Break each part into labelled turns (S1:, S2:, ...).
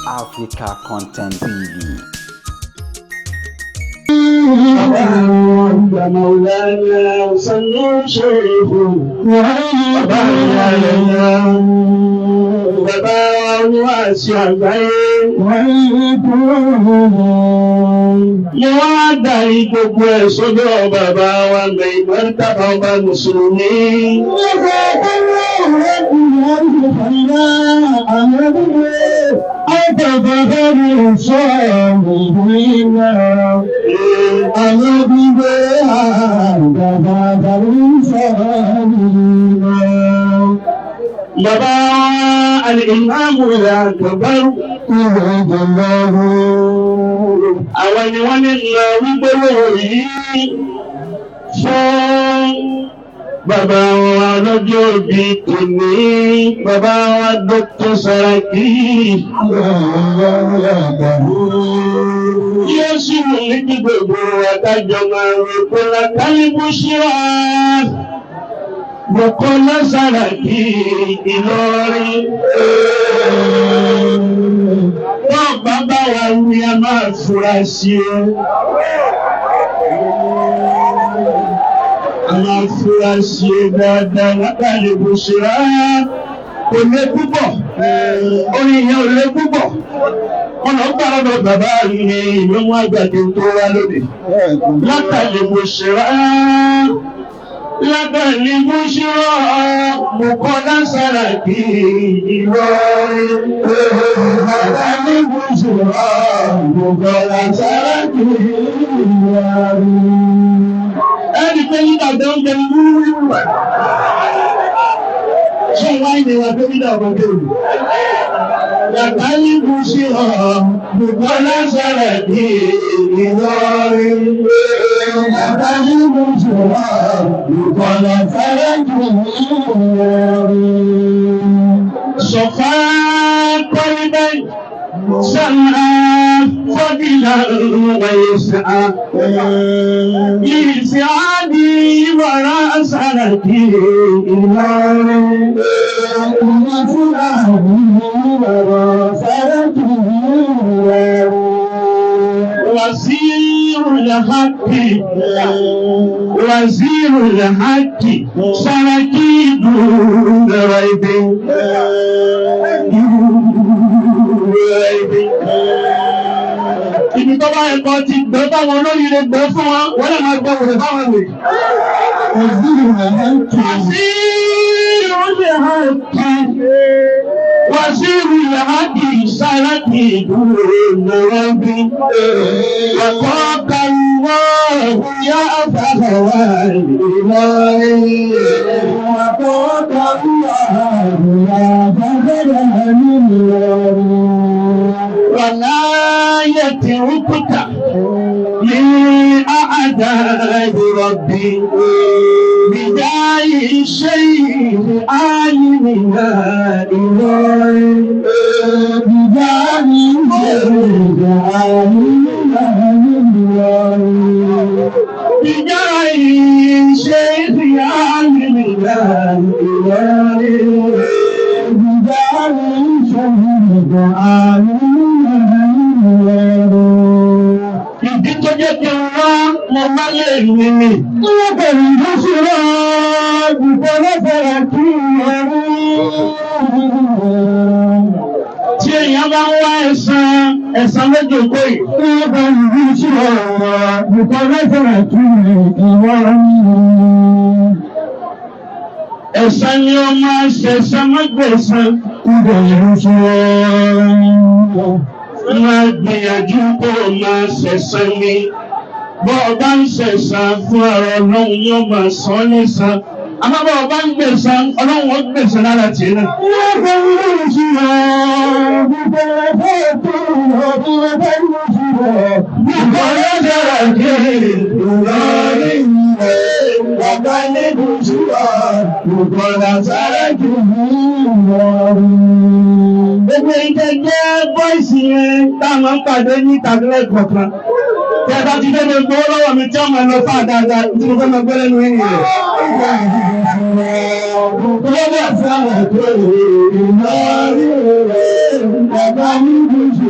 S1: Africa Content TV.
S2: مولانا صلوا شيخ bàbá bàbá oníwàásù àgbáyé. Mo wá darí gbogbo ẹ̀ sọ́dọ̀ bàbá wa mẹ́ìmọ́tàbà ọba Mùsùlùmí. Bàbá al-Imam al-Akbar. Àwọn ni wọ́n ní lọ wígbóló yìí fún bàbá wa lọ́jọ́ òbí tòní, bàbá wa Dr. Saraki. Yóò sì wù mí kí gbogbo àtàjọ máa rò pé lákàlíbù ṣíra. Bùkọ́lá Saraki Ìlọrin. Wọ́n bàbá wa wí a máa fura sí o. A máa fura sí o dáadáa látàrí bó ṣe rárá. Kò lé púpọ̀. Orin yẹn ò lé púpọ̀. Wọ́n lọ gbà lọ́dọ̀ bàbá mi ìlú mú àgbàdo tó wá lóde. Látàrí bó ṣe rárá. Látàrí bó ṣe rárá. Bùkọ́lá Saraki Ìlọrin. Látàrí bó ṣe rárá. Bùkọ́lá Saraki Ìlọrin. Ẹni pé yíta tó ń jẹun wúrúwúrú wà. Ṣé wáyé ni wà tó yíta ọ̀gbọ̀n tó lù? Látàrí bó ṣe rárá. Bùkọ́lá Saraki Ìlọrin. Látàrí bó ṣe rárá. Bùkọ́lá Saraki Ìlọrin. Sọ̀fà kọ́líbẹ̀ sàmà fọ́dílà wẹ̀yẹsà. Ìsìádì wàrà Saraki Ìlọrin. وزير الحق وزير الحق سركي دون ريب ريب. Ibi tó bá ẹ̀kọ́ ti gbẹ́ báwọn olóríire gbẹ́ fún wọn, wọ́n lè máa gbọ́ wòlé fáwọn ìwé. وزير الحق وزير الحق سركي دون ريب. وقاك الله يا فخر الإله. وقاك الله يا فخر الإله. ولا يتركك لأعداء ربي بداية الشيخ عالمنا إله. بداية الشيخ عالمنا إله. بداية الشيخ عالمنا إله. بداية الشيخ عالمنا إله. Ìdí tó jẹ́ kí n wá mo má lè mi ni. Tí èèyàn bá ń wá ẹ̀san, ẹ̀san lójókòó yìí. Ẹ̀san ni ó máa ṣẹ̀san mọ́gbẹ̀san. Máa gbìyànjú kó o máa ṣẹ̀san ni. Bọ́ ọ bá ń ṣẹ̀san fún ara Ọlọ́run yóò máa san lẹ́san. Àmọ́ bọ́ ọ bá ń gbẹ̀san, Ọlọ́run ó gbẹ̀san lára tiẹ̀ náà. Bùkọ́lá Saraki Ìlọrin. Bàbá ní Bùsùlọ̀, Bùkọ́lá Saraki Ìlọrin. Gbogbo ìjẹ jẹ́ bọ́ìsì yẹn tá a máa ń pàdé ní ìtàgé kọ̀ọ̀kan. Tí a bá ti dé gbogbo lọ́wọ́ mi tí ọmọ lọ fà dáadáa tí mo fẹ́ máa gbọ́ lẹ́nu yín nìyẹn. Bùkọ́lá Saraki Ìlọrin. Bàbá ní Bùsùlọ̀.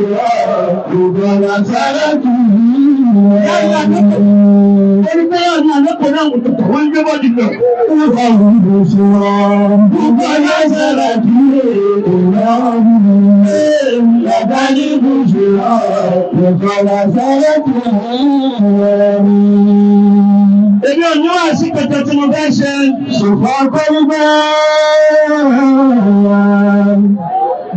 S2: Èmi ò ní wá sí kẹ̀kẹ́ tí mo fẹ́ ṣe.
S3: Ṣùgbọ́n kọ́lùgbọ́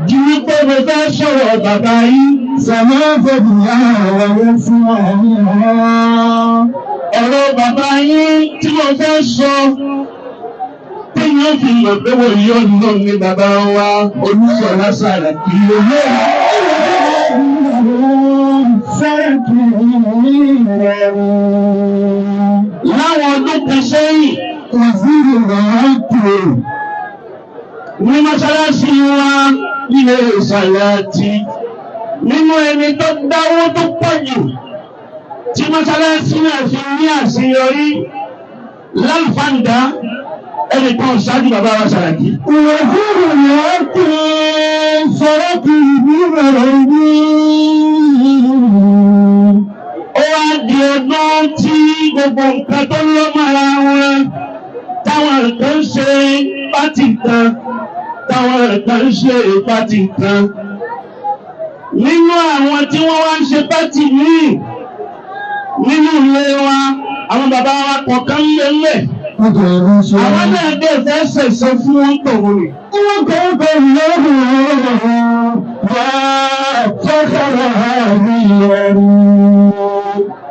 S2: Ju wípé mo fẹ́ sọ̀rọ̀ bàbá yìí.
S3: Sàmọ́ fòbí àwọn fún ọ̀hún.
S2: Ọ̀rọ̀ bàbá yín tí mo fẹ́ sọ. Tí yóò fi mọ̀ pé wọ́n yóò lọ ní bàbá wa Olúṣọlá Sàràkí. Láwọn ọdún kan sẹ́yìn, ní mọ́ṣáláṣí wa nílé ìsàlẹ̀ àti nínú ẹni tó dáwó tó pọ̀ jù tí mọ́ṣáláṣí náà fi ní àṣeyọrí láǹfàǹdà ẹnì kan ṣáájú bàbá wa Sàràkí. Ó wá di ọdún tí gbogbo nǹkan tó lọ́ mọ́ra wọn táwọn nǹkan ń ṣe pátì kan táwọn nǹkan ń ṣe pátì kan. Nínú àwọn tí wọ́n wá ń ṣe pátì míì nínú ilé wa àwọn bàbá wa kọ̀ọ̀kan ń lé ńlẹ̀. Àwọn náà dẹ̀ fẹ́ ṣẹ̀ṣẹ̀ fún wọn tòun ni.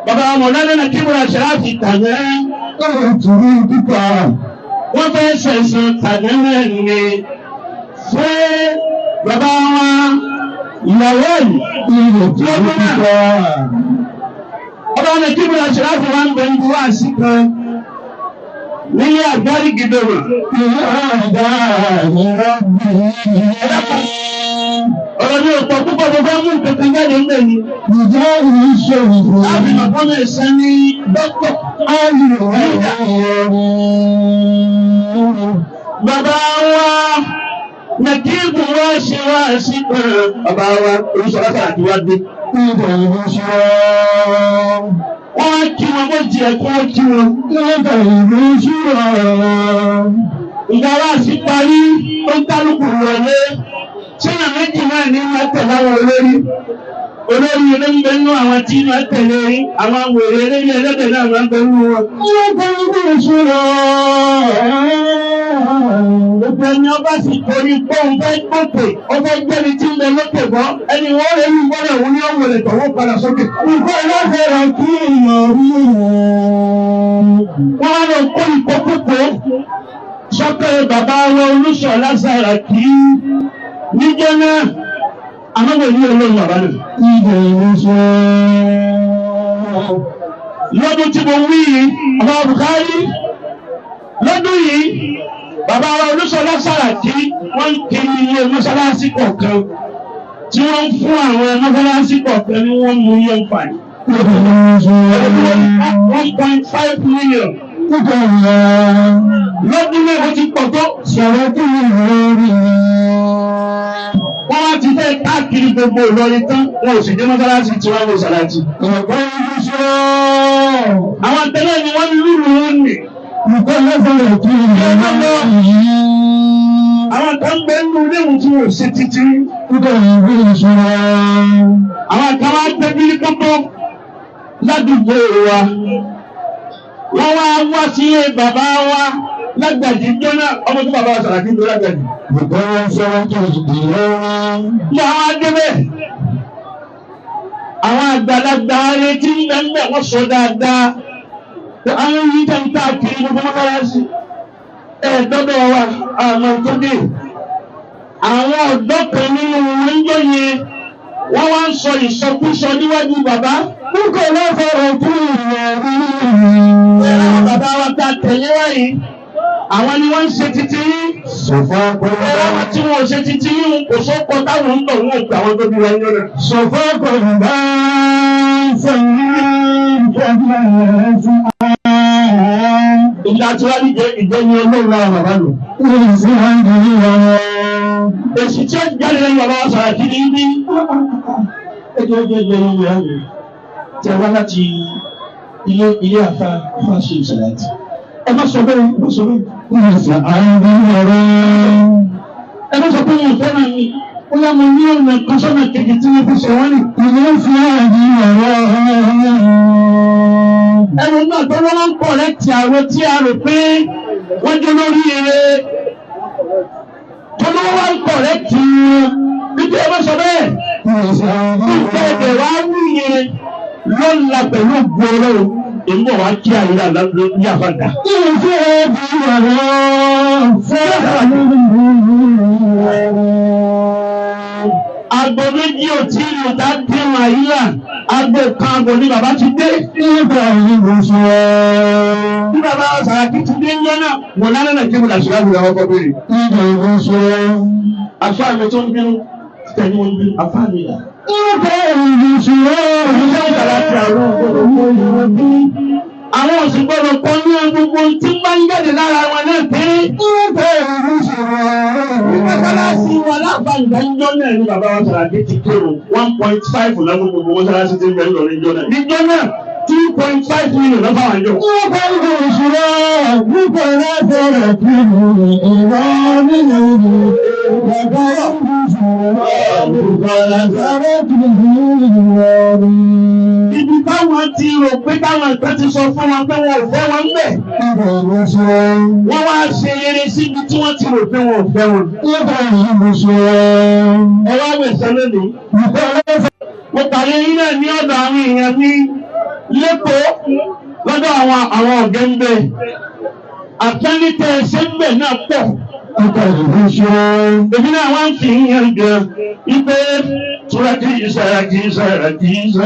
S2: Bàbá Mọ̀lánà náà kí Bùrà Ṣàráfì tàná. Wọ́n fẹ́ ṣẹ̀ṣẹ̀ tàná náà ni. Fún bàbá wa ìyàwó yìí lọ́dún náà. Ọba náà kí Bùrà Ṣàráfì wá ń bẹ ń bu wá sí kan. Nílé àgbárí gidoro. Ọ̀rọ̀ mi ò pọ̀ púpọ̀ mo fẹ́ mú nǹkan kan jáde ńbẹ̀ ni. Láàfin bàbá mi ṣe ní dọ́kítọ̀. Bàbá wa Nàkíbù wá ṣe wá sí bàbá wa Olúṣọlá Sàràkí wá dé. Wọ́n á kí wọn bó tiẹ̀ kí wọ́n kí wọn. Ìgbà wa sì parí ó ń kálukú wọlé. Ṣéyàn méjì náà ní wọ́n tẹ̀lé àwọn olórí. Olórí ilé ń bẹ nínú àwọn tí wọ́n tẹ̀lé àwọn wèrè eléré ẹlẹ́dẹ̀ náà wọ́n ń bẹ nínú wọn. Gbogbo ẹni ọba sì torí pé òun fẹ́ gbòkè, ó fẹ́ gbẹ́ni tí ń bẹ lókè bọ́, ẹni wọ́n rẹ̀ ń gbọ́dọ̀ òun ní òun lè tọ̀wọ́ padà sókè. Wọ́n á lọ kó ìkókókó sọ́kẹ́ bàbá wọn Olúṣọlá Sàràkí níjọ́ náà, àmọ́ wò ní olóhùn bàbá náà. Lọ́dún tí mo wí yìí, bàbá Bùkárí, lọ́dún yìí, bàbá wa Olúṣọlá Sàràkí wọ́n ń kiri ilé mọ́ṣáláṣí kọ̀ọ̀kan tí wọ́n ń fún àwọn mọ́ṣáláṣí kọ̀ọ̀kan ní 1.5 million. 1.5 million. Lọ́dún náà ó ti pọ̀ tó. Wọ́n wá ti fẹ́ káàkiri gbogbo Ìlọrin tán, wọn ò sì dé mọ́ṣáláṣí tí wọ́n lè Sàràkí. Àwọn tẹ́lẹ̀ ni wọ́n lùlù wọn nì. Àwọn kan bẹ nínú léwu tí wọn ò ṣe títí. Àwọn kan wá gbé bírí kótó ládùúgbò wa. Wọ́n wá wá sí ilé bàbá wa lágbàjì jóná ọmọ tó bàbá wa Sàràkí ló lágbàjì. Ní àwọn adébẹ̀, àwọn àgbàlagbà ayé tí ń bẹ ń bẹ̀ wọ́n sọ dáadáa. Àwọn yìí tẹ̀ ń káàkiri gbogbo mọ́sálásí. Ẹ dọ́dọ̀ wa àwọn tó dé. Àwọn ọ̀dọ́ kan nínú wọn ń jọ yẹn. Wọ́n wá ń sọ ìsọkúsọ níwájú bàbá. Ẹ̀rọ àwọn bàbá wa ta tẹ̀lé wáyé. Àwọn ni wọ́n ń ṣe títí yín. Ẹ̀rọ àwọn tí wọ́n ò ṣe títí yín kò sọ́kọ táwọn ń bọ̀ wọ́n ò gbà wọ́n tó bí wọn lọ́nà. Ìgbà tí wọ́n ní ìjẹni olóòrùn àwọn bàbá lò. Èsì tí ó jáde lẹ́yìn bàbá wa Sàràkí ní bí. Ẹjọ́ ẹjọ́ ẹjọ́ ẹjọ́ ìyá mi tẹ wá láti ilé ilé àfa fáṣe ìṣàlàtì. Ẹ má sọ bẹ́ẹ̀, ẹ má sọ bẹ́ẹ̀. Ẹ má sọ pé wọn ò fẹ́ràn mi. Ó yá mo ní ọ̀nà kan sọ́nà kejì tí wọ́n fi ṣe wọ́n nì. Ẹnu náà tó wọ́n ń pọ̀ lẹ́tì àwọn tí a rò pé wọ́n jẹ́ lórí eré. Tó ló wá ń pọ̀ lẹ́tì níbi ẹ má sọ bẹ́ẹ̀. Nígbà ẹ̀bẹ̀ wá wí yẹn lọ́la pẹ̀lú ògbó ọlọ́run. Èmi bọ̀ wá kí àyíká ní àfàdà. Aago méjì ò tí ì lò tá a dé wọn àyíká. Aago kan àgọ̀ ni bàbá ti dé. Bí bàbá Sàràkí ti dé ńjọ́ náà, wọ́n lálẹ́ náà kébùlà ṣùgbọ́n àwọn ọkọ̀ béèrè. Àfáà mi tó ń bínú, tẹ̀lé wọn bínú, àfáà mi dà. Àwọn òsì gbọ́dọ̀ kọ́ ní gbogbo tí máa ń jáde lára wọn náà pé. Mọ́sálásí wa láǹfààní níjọ́ náà ni bàbá wa Sàràkí ti kírun 1.5 lọ́gbọ̀n gbogbo mọ́sálásí ti ń bẹ lọ níjọ́ náà. Níjọ́ náà 2.5 million lọ́fà wà níjọ́. Ibi táwọn ti rò pé táwọn ìpẹ́ ti sọ fún wọn pé wọn ò fẹ́ wọn ńbẹ̀. Wọ́n wá ṣe eré síbi tí wọ́n ti rò pé wọn ò fẹ́ wọn. Ẹ wá wẹ̀sẹ̀ lónìí. Mo pàdé yín náà ní ọ̀dọ̀ àwọn èèyàn mi lẹ́kọ̀ọ́ lọ́dọ̀ àwọn àwọn ọ̀gẹ́ ń bẹ. Àtẹ́lítẹ̀ ṣé ń bẹ̀ náà pọ̀. Èmi náà wá ń fi yín yan gan. Ipe Túrẹ́kì Sàràkí Sàràkí Sàràkí.